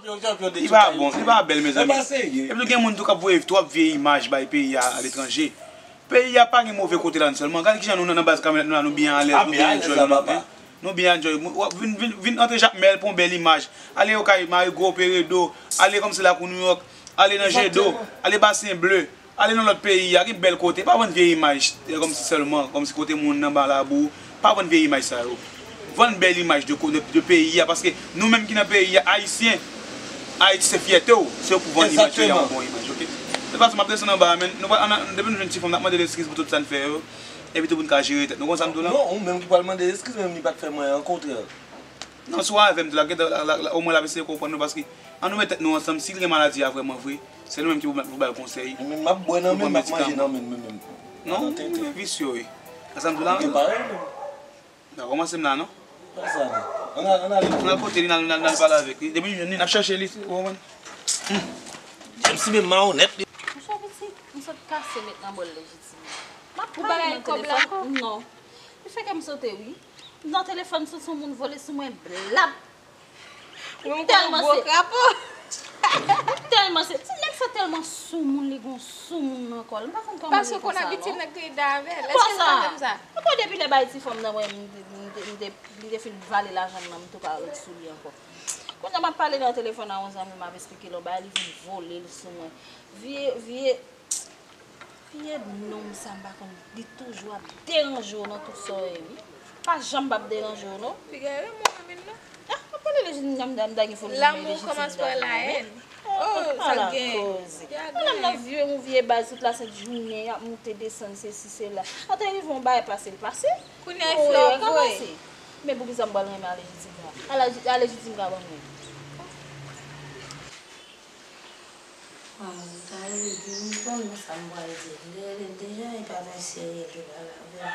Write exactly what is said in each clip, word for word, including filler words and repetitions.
Li pa bon, li pa bèl, mezanmi. Epi tou gen moun tou k ap voye twòp vye imaj bay peyi a aletranje. Peyi a pa gen move kote ladan sèlman. Gade kijan nou nan, nan baz kamyonèt nou la, nou byen alèz, nou byen enjoy, nou, hein? Nou byen enjoy. Vin, vin, vin antre Jakmèl pou yon bèl imaj. Ale Okay, Marigo, Peredo, ale kòmsi lakou Nouyòk, ale nan Jet Do, ale Basen Ble. Ale nan lòt peyi a, gen bèl kote. Pa vann vye imaj, e, kòmsi sèlman, kòmsi kote moun nan ba labou. Pa vann vye imaj sa yo. Vann bèl imaj de, de, de peyi a, paske nou menm ki nan peyi a, Ayisyen, Ayiti se fyète w, se w pou vann imaj peyi a yon bon imaj, oke? De fason, m ap desann anba a, men nou pa, ann, depi nou jwenn ti fanm, n ap mande l eskiz pou tout sa n fè yo, epi tou pou n ka jere tèt nou, konn sa m di w la? Non, ou menm ki pral mande l eskiz, menm li pa t fè m anyen, okontrè. Non, si w avè m tou la, gentan, la, la, la, omwen l ap eseye konprann nou, paske ann nou met tèt nou ansanm, si l gen maladi a vrèman vre, se nou menm ki pou, pou ba l konsèy. Men m ap bwè nan men, m ap manje nan men, mwen menm. Non, ou vin visye wi. Sa m di w la, wi. Ou gen parèy menm. N a kòmanse m la, non? Pa sa, non. Ann al, ann al. Ann al kote li, n al, n al, n al pale avèk li. Depi nou jwenn li, n ap chèche li, ou konprann? James menm mawonèt li. Monchè pitit, m sot kase met nan bòl Lejitim. M ap pale nan telefòn. Non. Li fè kè m sote, wi. M nan telefòn sou, sou moun vole sou mwen, blap. Ou menm ou konn yon gwo krapo. M tèlman se, ti nèg sa tèlman soumoun, li gon soumoun nan kò l. M pa konn kòman li konsa, non. Paske ou konn abitye nèg reda avè l. Èske l pa menm sa? Ankò depi lè bay ti fanm nan mwen, m te, m te, m te, li te fin vale lajan m nan, m tou pa ret sou li ankò. Kounye a m ap pale nan telefòn a yon zanmi m, m ap esplike l yon bagay, li vin vole l sou mwen. Vye, vye, Vye nonm sa m pa konn, li toujou ap deranje w nan tout sa w ye wi. Pa janm p ap deranje w non. Piga renmen w menm non. Ah, pa pale de Lejitim, m ta gen foli renmen Lejitim. L'amour commence par la haine. Oh, sa gen. Koze. Madanm nan vye, yon vye baz tout la sent jounen, y ap moute desann, sesi, sela. An te rive yon bagay pase l pase. Kounye a, fè w voye. Men poukisa m pral renmen a Lejitim la? A Lejitim ka ban mwen. Bon, m ta rele di m konn sa m pral di. M te rele l deja, e pa t serye, li pale avè m.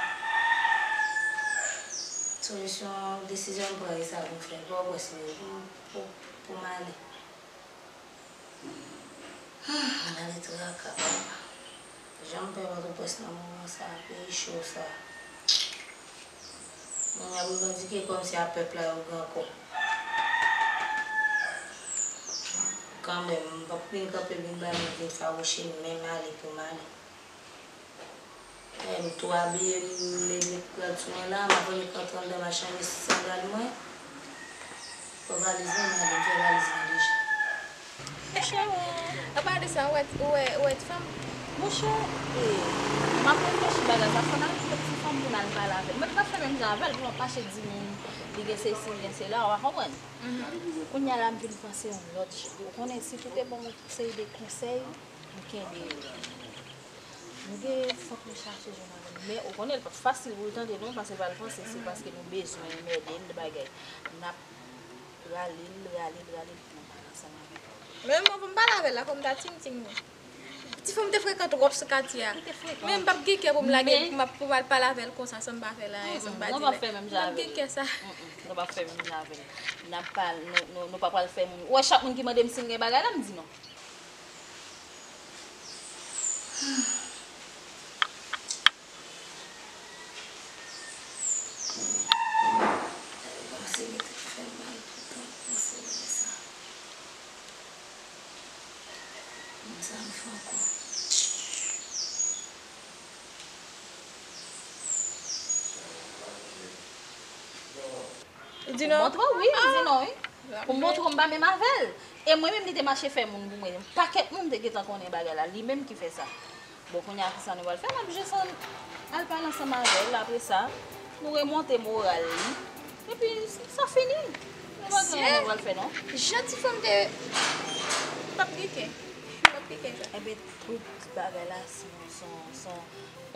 Solisyon, desizyon m pran, e sa pou m fè. Pòtoprens m ye pou, pou, pou m ale. M ale traka, papa. Jan m pè Pòtoprens nan moman sa, peyi cho sa. Moun ap revandike kòmsi a pèp la yo gen ankò. Kanmenm, m p ap vin kanpe vin ba moun vin fawouche m, men m ale pou m ale. E m tou abiye, m met rad sou mwen la, m ap annik antre anndan machin, met sandal mwen. Pran valiz mwen, m ale, m fè valiz mwen deja. Monchè, ou, apa de sa, ou wè, ou wè, ou wè ti fanm? Monchè, e, m ap reflechi bagay sa, fò n al jwenn ti fanm pou n al pale avè l. Mwen, m pa fè menm jan avè l, pou m ap mache di moun, li gen sesi, li gen sela, ou pa konprann? Kounye a la, m vin panse yon lòt jan. Ou konnen, si tou te ban m yon seri de konsèy, m kenbe yo. M gen, fòk nou chache jwenn avè l. Men, ou konnen, l p ap fasil pou l tande, non, paske l pral panse se paske nou bezwen mède l, bagay. N ap Rale l, rale l, rale l pou nou pale ansanm avè l. Men mwen, pou m pale avè l la, fò m ta ting ting mwen. Ti fanm te frekan twòp sou katye a. Li te frekan. Men m p ap gen kè pou m lage l, pou m ap, pou m al pale avè l konsa, san m pa fè l anyen, san m pa di l anyen. M p ap gen kè sa. Nou p ap fè menm jan avè l. N ap pale, nou, nou, nou pa pral fè moun. Ou wè chak moun ki mande m si m gen bagay la, m di non. Li di non? Pou montre w, wi, li di non, wi. Pou montre w m pa menm avè l. E mwen menm, li te mache fè moun pou mwen. Yon pakèt moun te gentan konnen bagay la. Li menm ki fè sa. Bon, kounye a, kisa nou pral fè? N ap jis al pale ansanm avè l. Apre sa, nou remonte moral li. Epi, sa fini. Nou pa gen anyen nou pral fè, non. Jan ti fanm te, m p ap gen kè. M p ap gen kè sa. Enben, tout bagay la, se yon, se yon, se yon,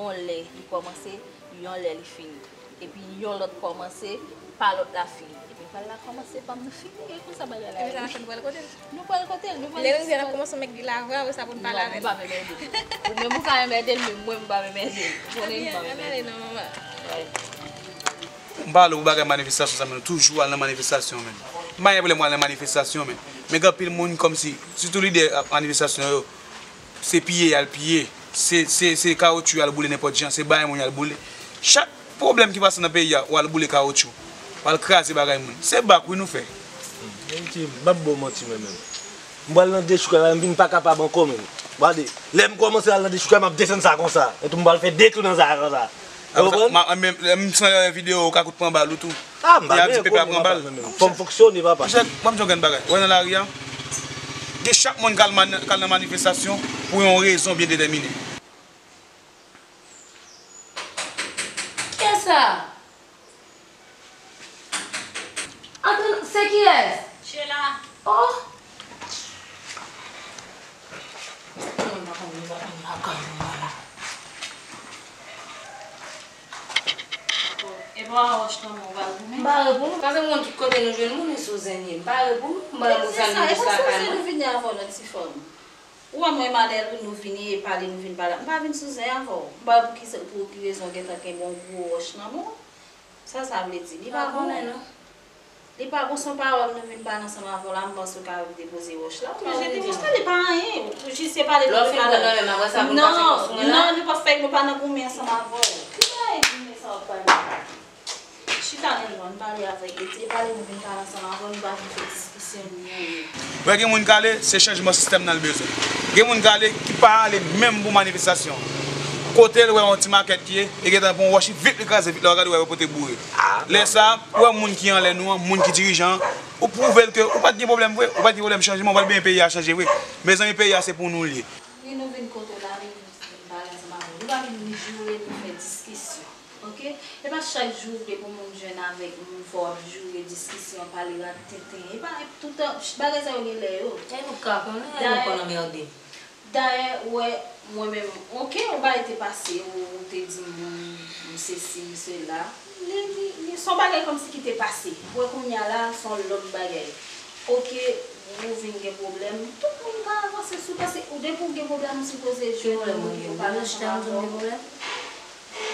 yon lè li kòmanse, yon lè li fini. Epi yon lòt kòmanse, pa lòt la fini. Epi pa l la kòmanse, pa m nou fini, e konsa bagay la ye. Epi sa fè nou pral kote l. Nou pral kote l, nou pral. Lè nou rive, n ap kòmanse mèt di la vre, apre sa pou n pale avè l. Non, m pa menm ede l. Ou menm ou ka menm ede l, men mwen m pa menm ede l. Ou konnen m pa menm ede l. Ebyen, ann ale non, manman. M pale w pou bagay manifestasyon sa, men nou toujou al nan manifestasyon, men. M pa gen pwoblèm w al nan manifestasyon, men. Men gen anpil moun kòmsi, sitou lidè manifestasyon yo, se piye y al piye. Se, se, se kawotchou y al boule nenpòt jan. Se bay moun y al boule. Chak pwoblèm ki pase nan peyi a, w al boule kawotchou. W al kraze bagay moun. Se bak, wi, nou fè. Ayiti, m p ap ba w manti mwen menm. M pral nan dechoukay la, m vin pa kapab ankò menm. Gade, lè m kòmanse al nan dechoukay, m ap desann sa konsa. Epi m pral fè de tou nan sa konsa. Ou konprann? M, m, m, m san videyo, ou ka kout pran bal ou tou. Ah, m pa gen pwoblèm ak bal nan men m. Fò m fonksyone, papa. Monchè, ban m di w yon grenn bagay. Ou wè nan lari a, gen chak moun k al man-, k al nan manifestasyon pou yon rezon byen detèmine. Kiyès sa? Antre, se kiyès? Sheila. Oh! Mwen pa konn, mwen pa konn lakay mwen la. E pa wòch nan men w, w pral goumen? M pare pou nou. Paske m konn tout kote nou jwenn moun, e sou zen ye. M pare pou nou. M pare pou sa nou jis lakay mwen. Se sa, e pa sou zen nou vini avè w, ti fanm. Ou wè mwen, Manèl, wi, nou vini e pale, nou vin pale. M pa vin sou zen avè w. M pa wè pou ki, pou ki rezon w gentan kenbe yon gwo wòch nan men w. Sa sa vle di? Li pa bon. Li pa bon, se yon pawòl nou vin pale ansanm avè w la, m panse w ka depoze wòch la. Ou jete wòch la, li pa anyen. Ou jis se pale pou nou pale. Non, non, nou p ap fè, nou pa nan goumen ansanm avè w. Ki bagay goumen sa w ap pale? Chita nan lwen, pale avèk yo. Se pale nou vin pale ansanm avè w, nou pa vin fè diskisyon ni anyen. Wè gen moun k ale, se chanjman sistèm nan l bezwen. Gen moun k ale ki pa ale menm pou manifestasyon. Kote l wè yon ti makèt ki ye, e gentan pran yon wòch vit li kraze vit lè w gade w wè yo pote boure. Lè sa, ou wè moun ki anlè nou an, moun ki dirijan an, ou pwouve l ke ou pa t gen pwoblèm vre, ou pa t gen pwoblèm chanjman, ou pa t bezwen peyi a chanje vre. Mezanmi, peyi a se pou nou l ye. Wi, nou vin kote w la, wi, nou vin pale ansanm avè w. Nou pa vin ni joure, ni fè diskisyon. Oke? E pa chak jou w vle pou moun jwenn avèk moun, fò w ap joure, diskisyon, pale rat tenten. E pa toutan, bagay sa yo gen lè yo. E nou ka konnen, e nou konn anmède. Dayè, ou wè, mwen menm, oke, yon bagay te pase, ou, ou te di moun, m sesi, m sela. Li, li, li, se yon bagay kòmsi ki te pase. Ou wè kounye a la, se yon lòt bagay. Oke, ou vin gen pwoblèm, tout moun ka avanse sou, paske ou depi w gen pwoblèm, ou sipoze jwenn moun ki pou pale ansanm avè w.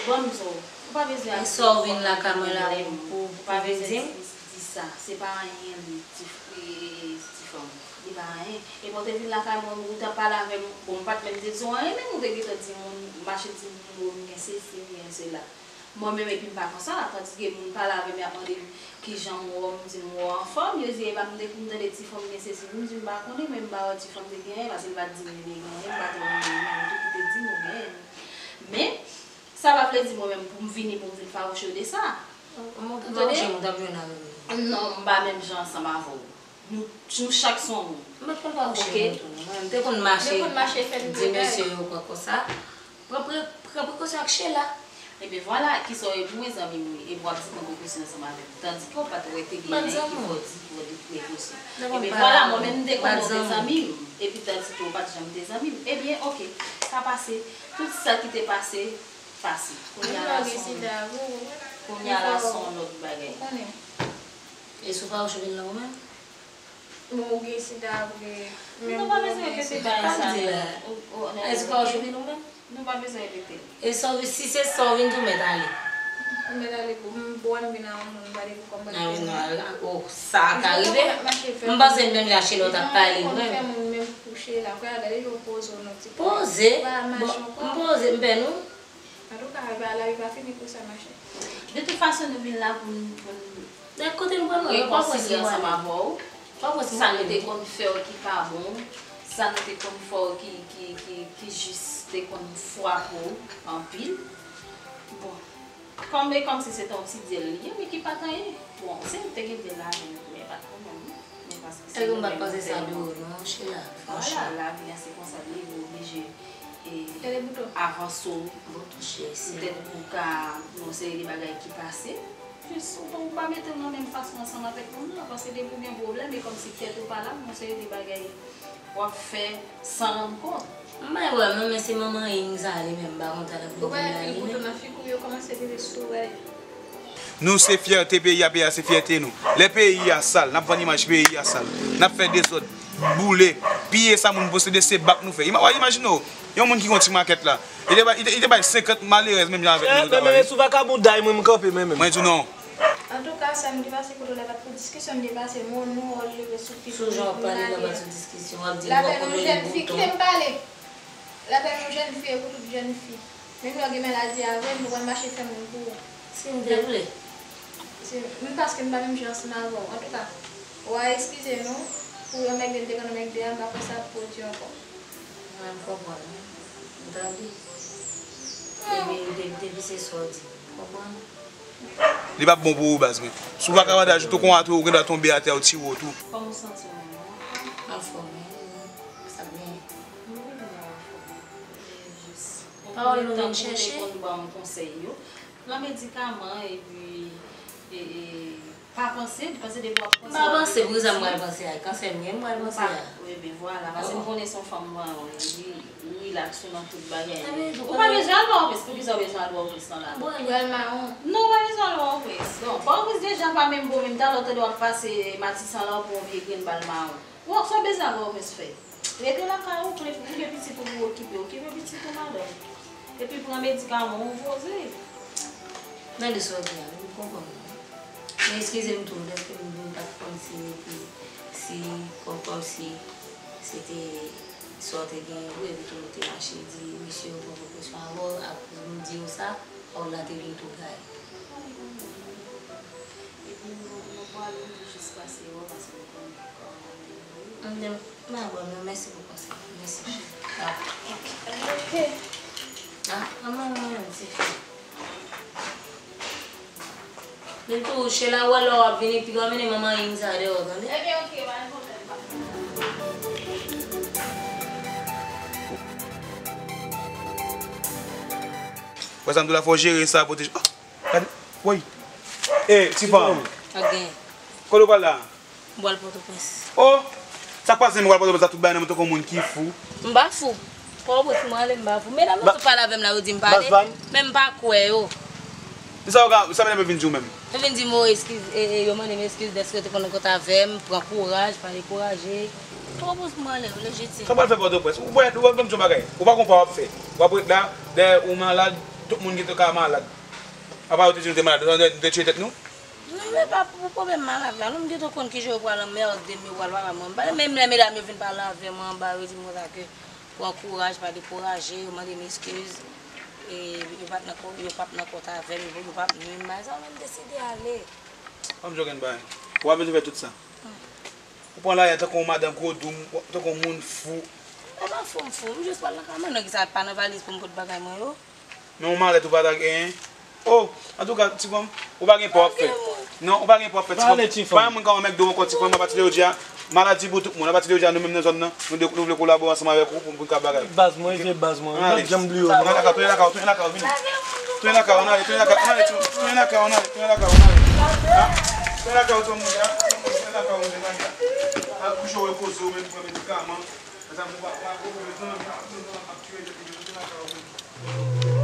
Ban m di w, ou pa bezwen ap di m kòm gen pwoblèm, ou pa bezwen di, di sa, se pa anyen li, ti, ti fanm, li pa anyen. Epi w te vin lakay mwen, ou t ap pale avè m, bon, m pa t menm te di w anyen, menm ou te gentan di moun, mache di moun, m gen sesi, m gen sela. Mwen menm, epi m pa konsa, tandiske moun pale avè m, y ap mande m kijan m wè w, m di m wè w anfòm, yo di, epa m te konn tande ti fanm gen sesi, m di m pa konnen, men m pa wè ti fanm te gen anyen, paske l pa t di m li te gen anyen, m pa t wè moun nan tou ki te di m ou gen anyen. Men, sa pa vle di mwen menm pou m vini, pou m vin fawouche w de sa. Ou tande? Non, m pa menm jan ansanm avè w. Nou, nou chak se yon moun. M pa t konn fawouche moun tou, non. Mwen, m te konn mache, di mesye yo pran konsa. Pran pre-, pran prekosyon ak Sheila. Ebyen vwala, kisa w ye pou mwen, zanmi m, wi, epi w ap di pran prekosyon ansanm avè m. Tandike w pa t wè te gen anyen ki fè w di pran de prekosyon. Ebyen vwala, mwen menm m te konnen w te zanmi m, epi tandike w pa t janm te zanmi m. Ebyen, oke, sa pase. Tout sa ki te pase, pase. Kounye a la se yon, kounye a la se yon lòt bagay. E sou fawouche vin la ou menm? Bon, ou gen sida apre. Nou pa bezwen repete bagay sa yo. Ou, ou, nou pa bezwen repete. E sa w vin, si se sa w vin di w mèt ale. M mèt ale pou m, pou m vin a yon moun, m pa depi kòm m pa depi. Oh, sa ka rive. M panse menm jan Sheila w t ap pale vre. Fè moun menm kouche la. Kounye a gade jan w poze w nan ti kwen. Poze? Bon, m poze, m pè nou. Antouka, e pa, lavi pa fini konsa, machè. De tout fason, nou vin la pou n, pou n rekonsilye ansanm avè w. Sa nou te konn fè w ki pa bon, sa nou te konn fè w ki, ki, ki, ki jis te konn frape w anpil. Bon, kòm e kòmsi se te yon ti dyèl li ye, men ki pa t anyen. Bon, se nou te gen dyèl la avè nou tou, men pa t pwoblèm, non. Men paske se nou menm nou fè yon. Vwala, lavi a se konsa l ye, ou oblije e avanse w. Poutèt ou ka gen yon seri de bagay ki pase, jis ou pa, ou pa mete w nan menm fason ansanm avèk moun nan, paske depi w gen pwoblèm, e kòmsi tèt ou pa la pou yon seri de bagay w ap fè san rann kont. M pa wè non, men se manman Ing sa li menm, m pa konn sa l ap vin di la li menm. Ou pa wè pil bouton nan figi w yo kòmanse vire sou wè. Nou se fyète peyi a, peyi a se fyète nou. Lè peyi a sal, n ap vann imaj peyi a sal. N ap fè dezòd, boule, piye sa moun posede, se bak nou fè. Ima-, w imajine w, yon moun ki gen yon ti makèt la. Li te bay, li te, li te bay senkant malerèz menm jan avèk nou yo ta pale. Menm sou vakabonday mwen m kanpe mwen menm. Mwen di w non. Antouka, sa m te pase kote w la pa t pou diskisyon, m te pase mo nou, w leve sou pye pou nou ale. Sou jan w ap pale la pa t sou diskisyon, w ap di m bò kote yon bouton. Kite m pale. Lapèn yon jèn fi e pou tout jèn fi. Menm lè w gen maladi avè l, nou pral mache fè moun pou ou. Si m te vle. Se, m paske m pa menm jan ansanm avè w. Antouka, Wa eskize nou pou anmègde n te konn anmègde a, m pa kwè sa ap pwodui ankò. Mwen, m konprann wi. M tande. Epi depi, depi se sa w di, m konprann. Li p ap bon pou ou, baz mwen. Si w pa ka mande aji tou, konn atò ou gen dwa tonbe atè, ou tire w tou. Kòman w santi w menm? Anfòm wi. Sa byen. Mwen wi, mwen anfòm. Jis. Pawòl nou vin chèche. Ou konn ba yon konsèy yo. Pran medikaman epi, e, e, pa panse, paske depi w ap panse. M pa panse, poukisa m pral panse a? Kansè m gen, m pral panse a? Wi, ben vwala, paske m konnen se yon fanm mawon, li rilaks nan tout bagay. Ou pa bezwen al ba opres, poukisa w bezwen al ba opres lan la? Bon, li al mawon. Non, ou pa bezwen al ba opres. Bon, ba opres deja pa menm bon, menm talè w tande w ap pase Matisan la, ou pran yon vye grenn bal mawon. Ou wè sa w bezwen al ba opres fè? Rete lakay ou, okipe pitit ou pou okipe, okipe pitit ou, madanm. Epi pran medikaman w, poze. Tande sa w di a, m konprann ou. Men eskize m tou, dèske m, m pa t konn si, epi si, kòm, kòmsi se te sa w te gen pou, epi tou nou te mache di misye yo pran prekosyon avè w, akoz m di w sa, pawòl la te vin tou gaye. Epi nou, nou pwale, nou jis pase wè w, paske nou konn kòman nou ye. M pa pwoblèm, mèsi pou konsèy. Mèsi. Ah. Ok. Ah, manman, manman, ti fi. Li tou, Sheila, wè lè w ap vini, piga w mennen manman Ing sa dèyè w, tande? Ebyen, ok, pa gen pwoblèm, pa. Wè sa m di w la, fò w jere sa, pwoteje. Oh, gade, woy. Eh, ti fanm. Kote w pral la? M pral Pòtoprens. Oh! Sa k pase, m pral Pòtoprens la, tout bagay nan men tankou yon moun ki fou. M pa fou. Pòtoprens mwen ale, m pa fou. Medam yo tout pale avè m la, yo di m pale, men m pa kwè yo. Sa yo ka, sa medam yo vin di w menm? Yo vin di m, oh, eskiz, e, e, yo mande m eskiz dèske yo te konn kont avè m, pran kouraj, pa dekouraje. Pòtoprens mwen ale, yo lejitim. Sa w pral fè Pòtoprens? Ou pral, ou pral ban m di yon bagay. Ou pa konn pa w ap fè. W ap ret la, dèyè ou malad, tout moun gentan ka malad. Apa yo te di nou te malad, nou te, nou te tiye tèt nou? Non, men pa pou pwoblèm malad la. Non, m gentan konn kijan yo pral anmède m, yo pral pale mwen. Menm lè medam yo vin pale avè mwen anba, yo di m konsa ke pran kouraj, pa dekouraje, yo mande m eskiz. E yo pa t nan kò, yo p ap nan kont avè m, yo p ap nwi m, bagay sa, mwen m deside ale. Ban m di w yon bagay. Ou pa bezwen fè tout sa. Ou pran lari a tankou yon madanm ki w di w, tankou yon moun fou. E pa fou m fou, m jis pral nan kay mwen, non, ki sa pa nan valiz pou m pot bagay mwen yo. Men yon malèt ou pa ta genyen. Oh, antouka, ti fanm, ou pa gen pa w ap fè. Non, ou pa gen pa w ap fè, ti fanm. Pa gen moun ka anmègde w ankò, ti fanm, apati de jodi a, maladi pou tout moun. Apati de jodi a, nou menm nan zòn nan, nou de, nou vle kolabore ansanm avèk ou pou, pou n ka bagay. Baz mwen, se baz mwen. M p ap janm bliye w, non. Tounen lakay, tounen lakay, tounen lakay, vini. Tounen lakay, ann ale, tounen lakay, ann ale, tounen lakay, ann ale, tounen lakay, ann ale. Ha? Tounen lakay, ou tounen lakay, tounen lakay, ann ale. Al kouche w repoze w, men pran medikaman. Mezanmi, w ap, w ap, w ap, w ap tiye tèt li, tounen lakay, ann ale.